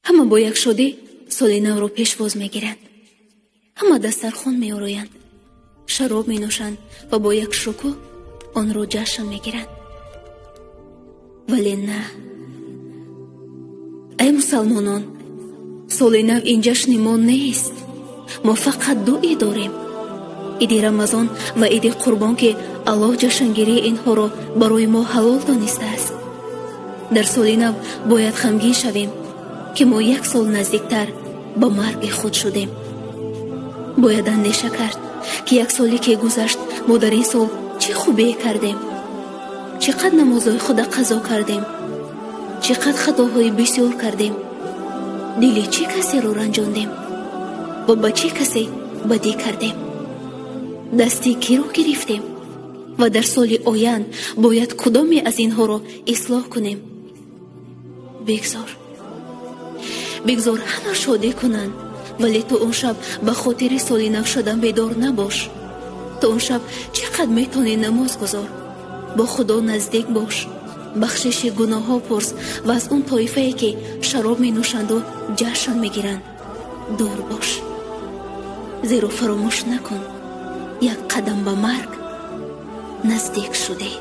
Ҳама бо як шодӣ соли навро пешвоз мегиранд. Ҳама дастархон меороянд, шароб менӯшанд ва бо як шукӯҳ онро ҷашн мегиранд. Вале на, ай мусалмонон, соли нав ин ҷашни мо нест. Мо фақат ду ид дорем: иди Рамазон ва иди Қурбон, ки Аллоҳ ҷашнгирии инҳоро барои мо ҳалол донистааст. Дар соли нав бояд ғамгин шавем, ки мо як сол наздиктар ба марги худ шудем. Бояд андеша кард, ки як соле ки гузашт, мо дар ин сол чӣ хубие кардем, чӣ қад намозҳои худа қазо кардем, чӣ қад хатоҳои бисёр кардем, дили чӣ касеро ранҷондем ва ба чӣ касе бадӣ кардем, дасти киро гирифтем ва дар соли оянд бояд кудоме аз инҳоро ислоҳ кунем. Бигзор, бигзор ҳама шодӣ кунанд, вале ту он шаб ба хотири соли нав шудан бедор набош. Ту он шаб чӣ қад метавонӣ намоз гузор, бо Худо наздик бош, бахшиши гуноҳҳо пурс ва аз он тоифае ки шароб менӯшанду ҷашн мегиранд, дур бош. Зеро фаромӯш накун, як қадам ба марг наздик шудӣ.